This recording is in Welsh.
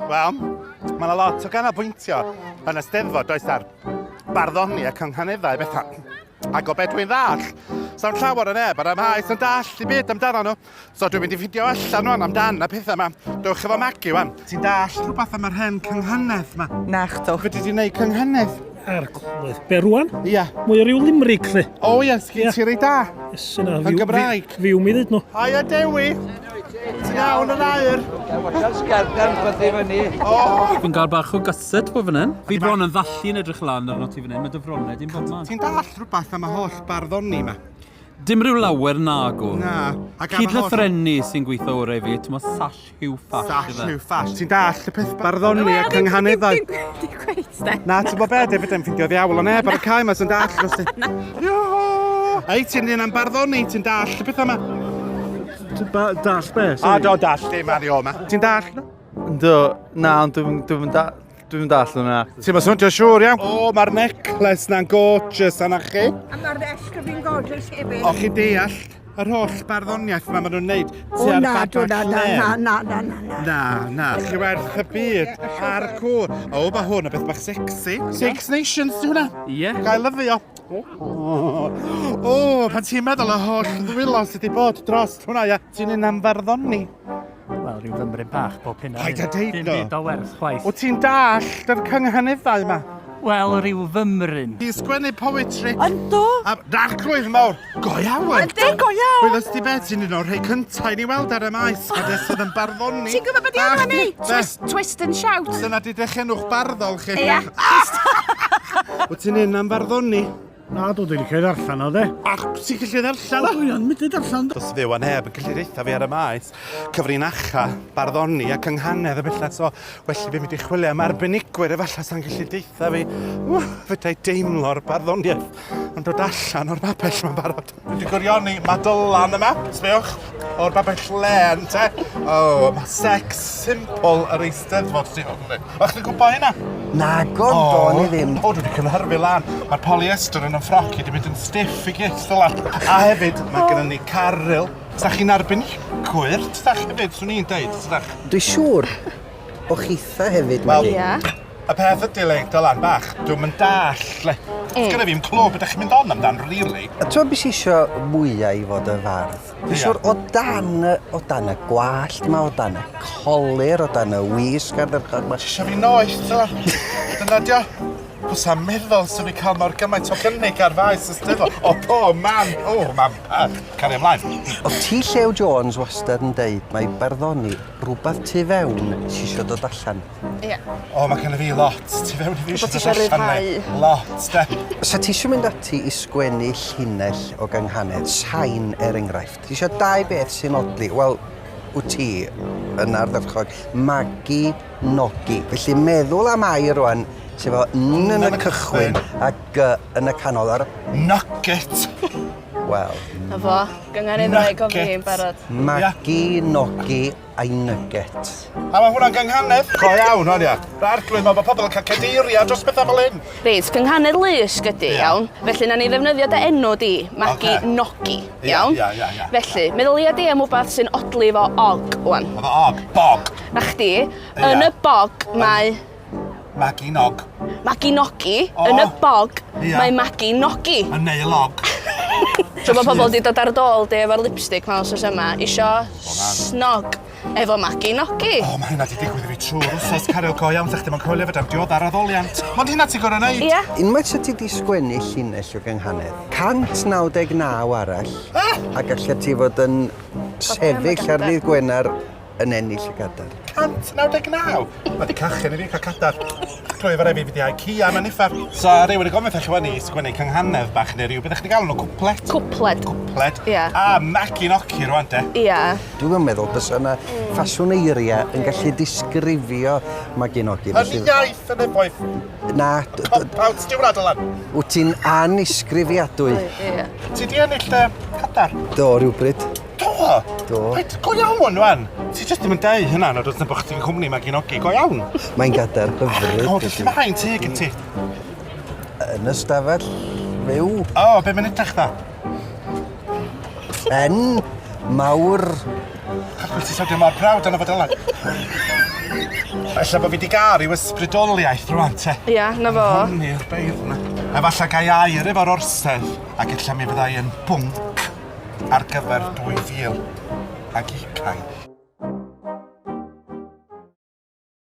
Wel, mae yna lot o ganolbwyntio yn y Steddfod, does ar barddoni a cynghaneddau bethau. Ac o beth dwi'n ddall, sa'n llawer o neb ar y maes yn dall i byd amdano nhw. So dwi'n mynd i ffidio allan rwan amdan y pethau yma. Dewch efo Maggie wan. Ti'n dall rhywbeth am yr hen cynghanedd yma? Nachdw. Fedri di wneud cynghanedd? Arglwydd. Be rwan? Ia. Mwy o ryw limerick, lle. O ia, sgyn ti rei da? Iesu na. Yn Gymraeg? Fyw mi ddweud nhw. Haia Dewi! Ti'n iawn yn aur? Watsiad sgerdan chwythu fyny. O! Fi'n gael bach o gusset po fan hyn. Fi bron yn ddallu yn edrych lan arno ti fan hyn, mae dy fronnau di'n bobman. Ti'n dall rhywbeth am y holl barddoni 'ma? Dim rhyw lawer nago. Na. Ac am y holl... Cydlythrennu sy'n gweithio orau i fi, ti'n sash Hugh Fash. Sash Hugh Fash. Ti'n dall y peth barddoni a cynghaneddau? Dim cweit, de. Na, ti'n bod be, David, yn ffindio ddiawl o neb ar y cae ma sy'n dall dros ti. Na. Ei, ti'n un am barddoni, ti'n dall y pethau ma. Dall be? A do, dall dim ar ma. Ti'n dall? Yndw, na, ond dwi'n dwi dwi dall hwnna. Ti'n ma swndio siŵr iawn? O, mae'r necklace na'n gorgeous anna chi. A mae'r esg fi'n gorgeous hefyd. O, chi'n deall yr holl barddoniaeth ma maen nhw'n neud O tua'r na, do, babell na, na, lên. na, na, na, na, na. Na, na, chi werth y byd. Hardcore. O, mae hwn yn beth bach sexy. Six Nations, di hwnna? Ie. Gael lyfio. O, o, pan ti'n meddwl y holl ddwylo sydd wedi bod dros hwnna, ia. Ti'n un am farddoni. Wel, rhyw fymryn bach bob hyn a Paid hyn. â deud Dim no. byd o werth chwaith. Wyt ti'n dallt yr cynghaneddau yma? Wel, rhyw fymryn. Ti'n sgwennu poetry. Yndw. A arglwydd mawr, go iawn. Yndi, go iawn. Wyddost ti beth, ti'n un o'r rhai cynta i ni weld ar y maes, a des oedd yn barddoni. Ti'n gwybod beth i enw ni? Twist, Twist and shout. Dyna di dechenwch barddol chi. Ia. Wyt ti'n un am farddoni? Na, dwi wedi licio ddarllen o, de. Ach, ti'n gallu ddarllen o? Dwi yn mynd i darllen. Does fyw a neb yn gallu deutha fi ar y maes. Cyfrinacha, barddoni a cynghanedd a bellach, so well i fi mynd i chwilio am arbenigwyr efallai sa'n gallu deutha fi. Ww, fedra i deimlo'r barddoniaeth yn dod allan o'r babell ma'n barod. Dwi wedi gwirioni, mae Dylan yma, sbiwch, o'r babell lên, te. O, mae sex simple yr Eisteddfod tu hwn i. O, chdi'n gwybod hynna? Nagon, do'n i ddim. O, dwi wedi cynhyrfu lan. Mae'r polyester yn 'y ffroc i wedi mynd yn stiff i gyd, Dylan. A hefyd, mae gennym ni Caryl. Sa chi'n arbenigwyr, tydach hefyd, swn i'n deud, tydach? Dwi'n siŵr bo chitha hefyd, Wel, Magi. Ia. Y peth ydy, le, Dylan bach, dwi'm yn dall, le. Mm. Sgynna fi'm clw beth ydych chi'n mynd on amdan, really. A ti'n beth sy'n isio mwyaf i fod yn fardd? Dwi'n siŵr o dan, y, o dan y gwallt ma, o dan y colur, o dan y wisg ardderchog ma. Ti isio fi noeth, Dylan? Dyna dio. Pwsa meddwl swn i'n cael mor gymaint o gynnig ar faes y Steddfod. O, po, man, o, man, bach. Cario ymlaen. O ti Llew Jones wastad yn deud mae barddoni rhywbeth tu fewn sy isio dod allan. Ie. O, mae genna fi lot tu fewn i fi Rhywbeth eisiau ti isio dod allan. ryddhau. Lot, de. Sa ti isio mynd ati i sgwennu llinell o gynghanedd, sain er enghraifft? Ti isio dau beth sy'n odli? Wel, wyt ti yn ardderchog. Magu, nogi. Felly meddwl am air rwan, sef o n yn y cychwyn a g yn y canol. Ar... Nugget. Wel. Na fo, gynghanedd o fi yn barod. Magu, nogi, a'i nugget. A mae hwnna'n gynghanedd. Go iawn, hon ia. Yr arglwydd, mae pobl yn cael cadeiriau dros bethau fel hyn. Reit, cynghanedd lusg ydy, Ia. iawn. Felly, na ni ddefnyddio dy enw di, Magi Ocê. Nogi, Ia, iawn? ia, ia, ia. Felly, meddylia di am wbath sy'n odli efo og, wan. Efo og, bog. Na chdi, yn Ia. y bog mae Magi Nog. Magi Nogi, O. yn y bog Ia. mae Magi Nogi. Yn neil og. So mae pobl wedi dod ar dôl di efo'r lipstick mewn wsos yma, isio snog efo Magi Nogi. O, mae hynna 'di digwydd i fi trwy'r wsos, Caryl, go iawn, 'sa chdi 'm yn coelio fedra i'm diodd ar addoliant. Mond hynna ti'n gor'o' neud. Ia. Unwaith 'sa ti 'di sgwennu llinell o gynghanedd, 199 arall, a gallet ti fod yn sefyll ar ddydd Gwener yn ennill y gadair. 199? Mae 'di cachu yn i fi cael cadair. Clwyf ar efi fi 'di IKEA mewn uffar. So rhywun yn gofyn wrtha chi wan i sgwennu cynghanedd bach neu rhyw, be 'dach chi'n galw nhw, cwplet? Cwpled. Cwpled. Ia. A Magi Noci rwan de. Ia. Dwi'm yn meddwl bysa 'na ffasiwn eiriau yn gallu disgrifio Magi Nogi. Yn iaith yn eboeth. Na. Cop-out 'di hwnna Dylan. Wyt ti'n anisgrifiadwy. Ia. Ti 'di ennill y cadair? Do, rhywbryd. Do? Do. Reit, go iawn wan. Ti jyst ddim yn deud hynna nad oes na bod chdi'n cwmni Maginogi, go iawn. Mae'n gadair hyfryd. O, felly mae haen teg yn ti. Yn y stafell fyw. O, be mae'n edrych dda? En mawr. Chacwyl ti sawdio mor proud arno fo Dylan. Ella bod fi wedi gael rhyw ysbrydoliaeth rwan, te. Ia, na fo. Hwnnw beirdd 'na. A falle gai air efo'r orsedd, ac ella mi fyddai yn bwnc ar gyfer 2020.